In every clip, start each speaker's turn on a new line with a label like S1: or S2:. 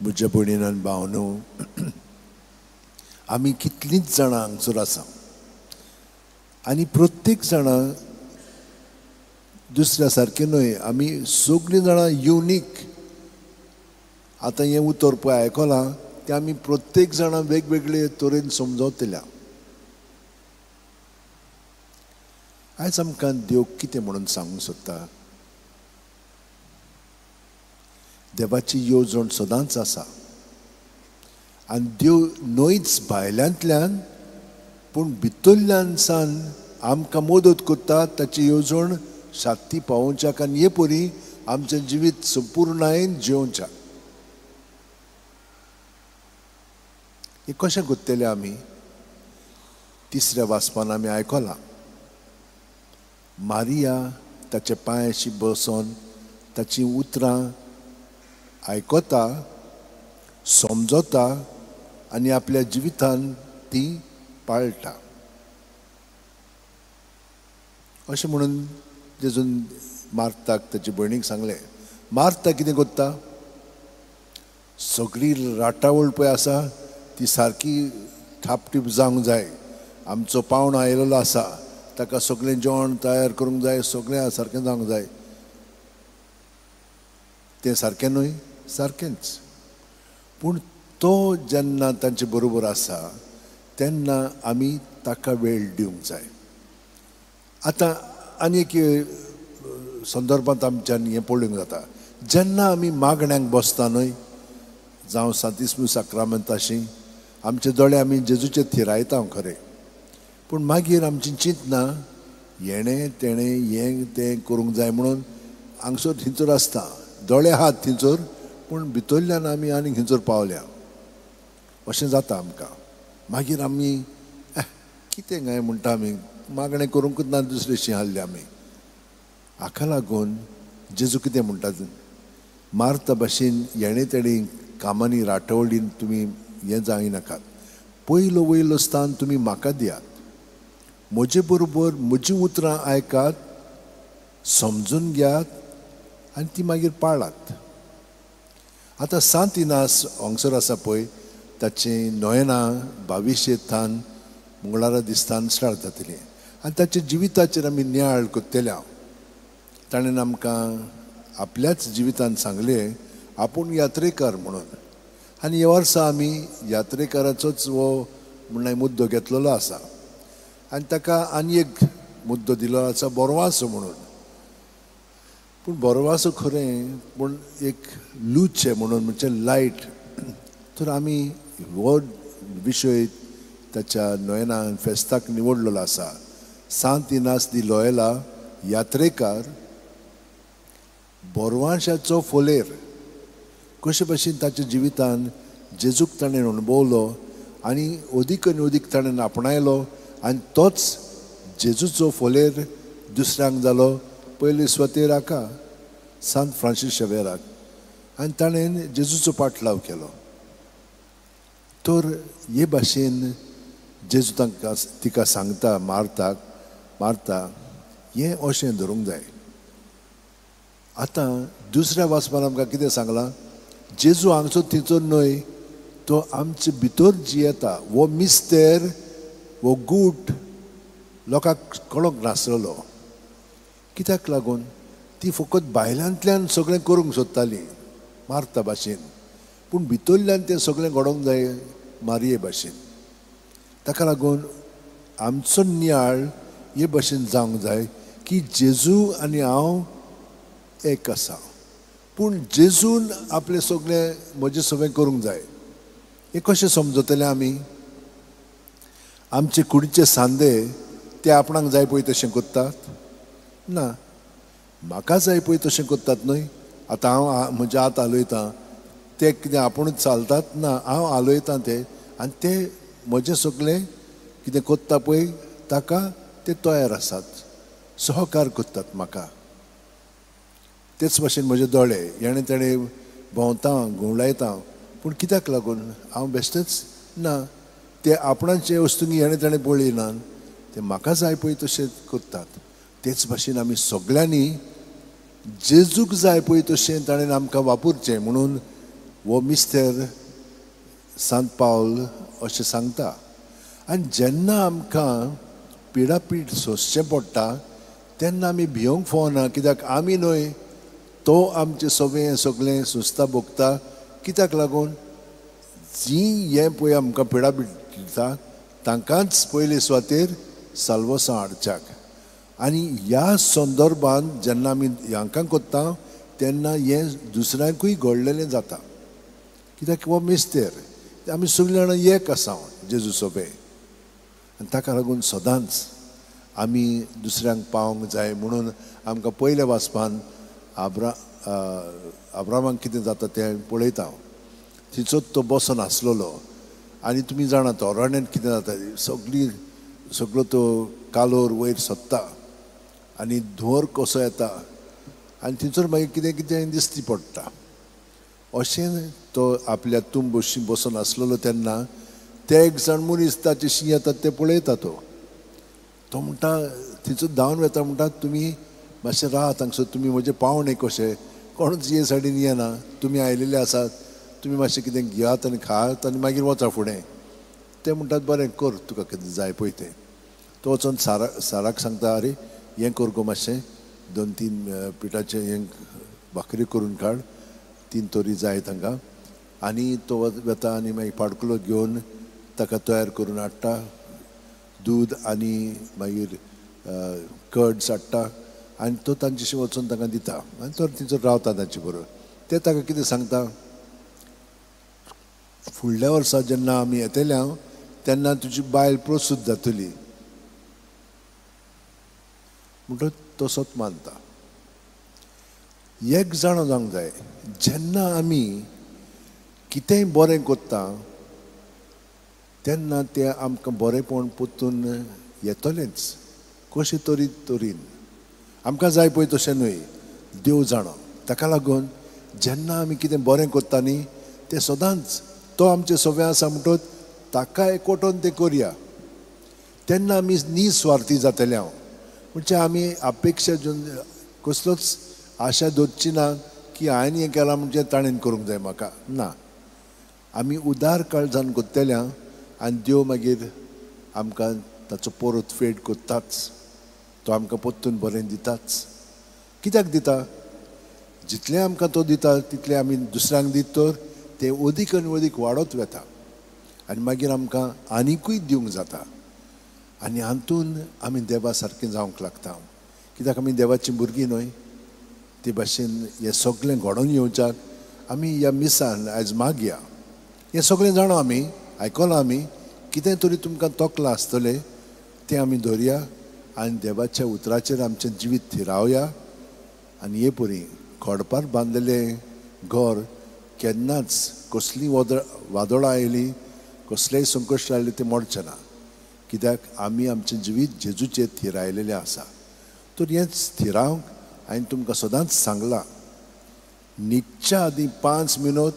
S1: म्हज्या भयणीन आनी भावनो, आमी कितलींच जाणां हांगसर आसा आनी प्रत्येक जाणां दुसऱ्या सारकें न्हय, आमी सगळीं जाणां युनीक. आतां हें उतर पळय आयकलां तें आमी प्रत्येक जाणां वेगवेगळे तरेन समजतल्या. आयज आमकां देव कितें म्हणून सांगूंक सोदता? देवाची येवजण सदांच आसा आनी देव न्हयच भायल्यांतल्यान पूण भितरल्यान सान आमकां मदत करता ताची येवजण साती पावोवच्याक आनी हे परी आमचें जिवीत संपुर्णायेन जियोवच्याक. हें कशें करतले आमी? तिसऱ्या वाचपान आमी आयकलां, मारिया ताच्या पांयाशी बसोन ताचीं उतरां आयकता, समजता आनी आपल्या जिवितान ती पाळटा. अशें म्हणून जेजून मार्ताक ताचे भयणीक सांगलें. मार्ता कितें करता? सगळी राटावळ पळय आसा ती सारकी थापटीप जावंक जाय, आमचो पावणो आयिल्लो आसा ताका सगळें जेवण तयार करूंक जाय, सगळें सारकें जावंक जाय. तें सारकें न्हय? सारकेंच. पूण तो जेन्ना तांचे बरोबर आसा तेन्ना आमी ताका वेळ दिवंक जाय. आतां आनी एक संदर्भांत आमच्यान हें पळोवंक जाता, जेन्ना आमी मागण्यांक बसता न्हय, जावं सांतिस्मू साक्रामेंताशी, आमचे दोळे आमी जेजूचे थिरायता खरें, पूण मागीर आमची चिंतना हेणें तेणें हें तें करूंक जाय म्हणून हांगसर थंयसर आसता, दोळे आहात थंयसर पूण भितरल्यान आमी आनी खंयसर पावल्या अशें जाता आमकां. मागीर आमी कितें काय म्हणटा, आमी मागणें करूंकच ना दुसरेशी आहले आमी. हाका लागून जेजू कितें म्हणटा, मार्ता भाशेन हेणें तेणें कामांनी राटवळीन तुमी हें जायनाकात, पयलो वयलो स्थान तुमी म्हाका दियात, म्हजे बरोबर म्हजीं उतरां आयकात, समजून घेयात आनी ती मागीर पाळात. आतां सांत इनास हांगसर आसा पळय, ताचें नोयना बाविशेथान मंगळारा दिसतान स्टार्ट जातलें आनी ताच्या जिविताचेर आमी नियाळ करतल्या. ताणें आमकां आपल्याच जिवितान सांगलें आपूण यात्रेकार म्हणून, आनी ह्या वर्सा आमी यात्रेकाराचोच हो म्हणल्यार मुद्दो घेतलेलो आसा आनी ताका आनी एक मुद्दो दिलो आसा बोरवासो म्हणून. पूण बोरवासो खरें पूण एक लुचे म्हणून म्हणजे लायट. तर आमी हो विशय ताच्या नोयनान फेस्ताक निवडलेलो आसा. सांत इनास दी लोयला यात्रेकार बोरवाशाचो फोलेर कशे भशेन ताच्या जिवितान जेजूक ताणें अणभवलो आनी अदीक आनी अदीक ताणें आपणायलो आनी तोच जेजूचो फोलेर दुसऱ्यांक जालो. पयले स्वतेर हाका सांत फ्रांसीस शेवेराक, आनी ताणें जेजूचो पाटलाव केलो. तर हे भाशेन जेजू तांकां तिका सांगता, मार्ताक, मार्ता हें अशें धरूंक जाय. आतां दुसऱ्या वाचपान आमकां कितें सांगलां, जेजू हांगसो थंयचो न्हय, तो आमचे भितर जियेता. हो मिस्तेर, हो गूट लोकांक कळोंक नासलेलो. कित्याक लागून? ती फकत भायल्यांतल्यान सगळें करूंक सोदताली मार्ता भाशेन, पूण भितरल्यान तें सगळें घडोवंक जाय मारये भाशेन. ताका लागून आमचो नियाळ हे भाशेन जावंक जाय की जेजू आनी हांव एक आसा, पूण जेजून आपलें सगळें म्हजें सगळें करूंक जाय. हें कशें समजतलें आमी? आमचे कुडीचे सांदे ते आपणाक जाय पळय तशें करतात ना, म्हाका जाय पळय तशें करतात न्हय. आतां हांव म्हज्या हात हालयतां ते कितें आपुणूच चलतात ना, हांव हालयतां ते आनी ते म्हजें सगळें कितें करता पळय ताका ते तयार आसात, सहकार करतात म्हाका. तेच भाशेन म्हजे दोळे हेणें तेणें भोंवता घुंवडायता, पूण कित्याक लागून हांव बेश्टेच ना, ते आपणाचे वस्तूंक हेणें तेणें पळयना, ते म्हाका जाय पळय तशें करतात. तेच भाशेन आमी सगळ्यांनी जेजूक जाय पळय तशें ताणें आमकां वापरचें म्हणून हो मिस्तेर सांत पावल अशें सांगता. आनी जेन्ना आमकां पिडापीड सोंसचें पडटा तेन्ना आमी भियोंक फावना, कित्याक आमी न्हय तो आमचें सगळें सगळें सोंसता भोगता. कित्याक लागून जी हें पळय आमकां पिडापीड दिता तांकांच पयले सुवातेर साल्वसां हाडच्याक. आनी ह्या संदर्भान जेन्ना आमी हांकां कोत्ता तेन्ना हें दुसऱ्यांकूय घडलेलें जाता, कित्याक हो मिस्तेर आमी सगळीं जाणां एक आसा जेजू सोबे. आनी ताका लागून सदांच आमी दुसऱ्यांक पावंक जाय म्हणून आमकां पयल्या वाचपान आब्रामाक कितें जाता तें पळयता. थंयचोच तो बसोन आसलेलो आनी तुमी जाणा तो अरण्यांत कितें जाता, सगळी सगळो तो कालोर वयर सोदता आनी धुंवर कसो येता आनी थंयसर मागीर कितें कितें दिसती पडटा. अशें तो आपल्या तुंबशी बसून आसलेलो तेन्ना ते एक जाण मनीस ताचे शी येतात ते पळयता. तो तो म्हणटा थंयसर धांवन वता, म्हणटा तुमी मातशें राहात हांगसर, तुमी म्हजे पावणे कशे, कोणूच हे सायडीन येना, तुमी आयलेले आसात, तुमी मातशें कितें घेयात आनी खायात आनी मागीर वचा फुडें. ते म्हणटात बरें कर, तुका कितें जाय पळय तें. तो वचोन साराक सांगता, अरे हें कर गो मातशें, 2-3 पिठाचें हें भाकरी करून काड, 3 तोरी जाय तांकां. आनी तो वता आनी मागीर पाडकुलो घेवन ताका तयार करून हाडटा, दूद आनी मागीर कर्ड्स हाडटा आनी तो तांच्याशी वचून तांकां दिता आनी तो थंयसर रावता तांचे बरोबर. ते ताका कितें सांगता, फुडल्या वर्सा जेन्ना आमी येतले हांव तेन्ना तुजी बायल प्रसूत जातली म्हणटच तसोच मानता. एक जाणो जावंक जाय, जेन्ना आमी कितेंय बरें करता तेन्ना तें आमकां बरेंपण परतून येतलेंच, कशें तरी तरेन आमकां जाय पळय तशें न्हय, देव जाणो. ताका लागून जेन्ना आमी कितें बरें करता न्ही तें सदांच तो आमचें सगळें आसा म्हणटच ताका एकवटोन तें करया, तेन्ना आमी निस्वार्थी जातले. हांव म्हणजे आमी अपेक्षा कसलोच आशा दवरची ना की हांवें हें केलां म्हणजे ताणें करूंक जाय म्हाका, ना. आमी उदार काळजान करतले आनी देव मागीर आमकां ताचो परत फेड करताच, तो आमकां परतून बरें दिताच. कित्याक दिता? जितलें आमकां तो दिता तितलें आमी दुसऱ्यांक दीत तर तें अदीक आनी अदीक वाडत वता आनी मागीर आमकां आनिकूय दिवंक जाता. आनी हातून आमी देवा सारकें जावंक लागता, कित्याक आमी देवाचीं भुरगीं न्हय. ते भाशेन हें सगळें घडोवन येवच्याक आमी ह्या मिसान आयज मागया. हें सगळें जाणो आमी, आयकलां आमी, कितें तरी तुमकां तोकलां आसतलें तें आमी धरया आनी देवाच्या उतराचेर आमचें जिवीत थिरावया. आनी हे परी खडपार बांदलेलें घर केन्नाच कसलीं वादळां आयलीं, कसलेंय संकश्ट आयलें तें मोडचें ना, कित्याक आमी आमचें जिवीत जेजूचेर थिरायलेलें आसा. तर हेंच थिरावंक हांवें तुमकां सदांच सांगलां, न्हिदच्या आदीं 5 मिनट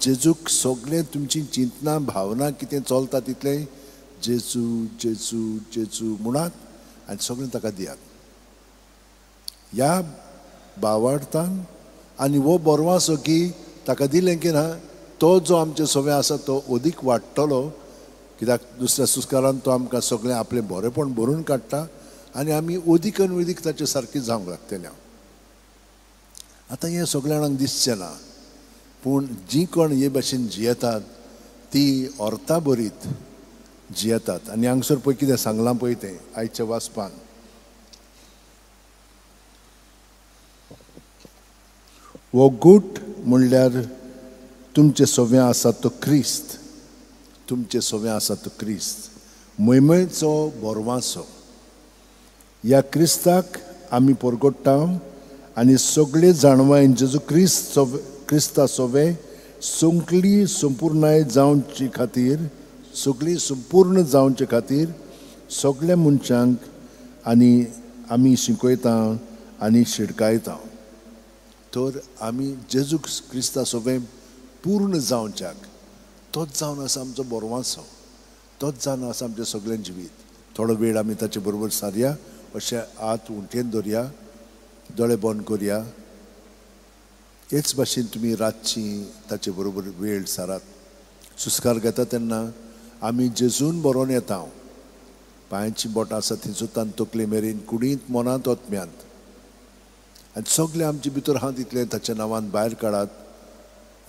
S1: जेजूक सगळें तुमचीं चिंतनां भावना कितें चलता तितलें जेजू जेजू जेजू म्हणात आनी सगळें ताका दियात. ह्या भावार्थान आनी हो बरवासो की ताका दिलें की ना, तो जो आमचे सगळें आसा तो अदीक वाडटलो, कित्याक दुसऱ्या सुस्कारान तो आमकां सगळें आपलें बरेंपण भरून काडटा आनी आमी अदीक आनी अदीक ताचे सारकें जावंक लागतले. आतां हें सगळ्या जाणांक दिसचें ना, पूण जीं कोण हे भाशेन जियेतात ती अर्था भरीत जियेतात. आनी हांगसर पळय कितें सांगलां पळय तें आयच्या वाचपान, हो गूट म्हणल्यार तुमचे सव्या आसा तो क्रिस्त, तुमचे सव्या आसा तो क्रिस्त, मयमयचो बोरवासो. ह्या क्रिस्ताक आमी परगट्टा आनी सगळे जाणवायन जेजू क्रिस्त क्रिस्ता सोवे सगळी संपूर्णाय जावचे खातीर, सगळी संपूर्ण जावचे खातीर सगळ्या मनशांक आनी आमी शिकयता आनी शिडकायता. तर आमी जेजू क्रिस्ता सोवे पूर्ण जावच्याक तोच जावन आसा आमचो बोरवासो, तोच जावन आसा आमचें सगळें जिवीत. थोडो वेळ आमी ताचे बरोबर सारया, अशें हात उंटेन दवरया, दोळे बंद करया. हेच भाशेन तुमी रातची ताचे बरोबर वेळ सारात. सुस्कार घेता तेन्ना आमी जेजून बरोवन येता. पांयांची बोटां आसा थंयसर तकले मेरेन, कुडींत, मनांत, ओतम्यांत, आनी सगळें आमचे भितर आहा तितलें ताच्या नांवान भायर काडात.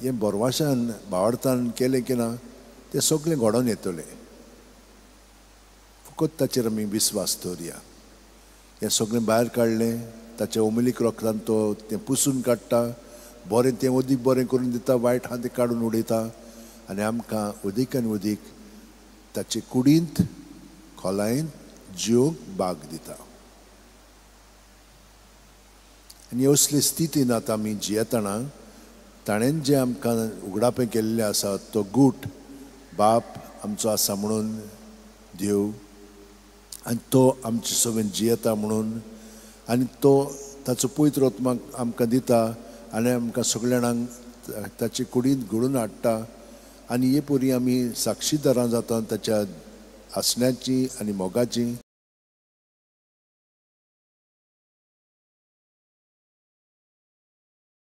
S1: हें बरवाशान भावार्थान केलें की ना तें सगळें घडोवन येतलें. फकत ताचेर आमी विस्वास दवरया. हें सगळें भायर काडलें, ताच्या ओमलीक रोखदान तो तें पुसून काडटा, बरें तें अदीक बरें करून दिता, वायट आहा तें काडून उडयता आनी आमकां अदीक आनी अदीक ताचे कुडींत खोलायेन जिवंक बाग दिता. आनी असले स्थितीन आतां आमी जियेतना ताणें जें आमकां उगडापें केल्लें आसा तो गूट बाप आमचो आसा म्हणून देव, आनी तो आमचे सवेन जियेता म्हणून, आनी तो ताचो पवित्र आत्मा आमकां दिता आनी आमकां सगल्या जाणांक ताचे कुडींत घडून हाडटा. आनी हे परी आमी साक्षीदारां जाता ताच्या आसण्याची आनी मोगाची.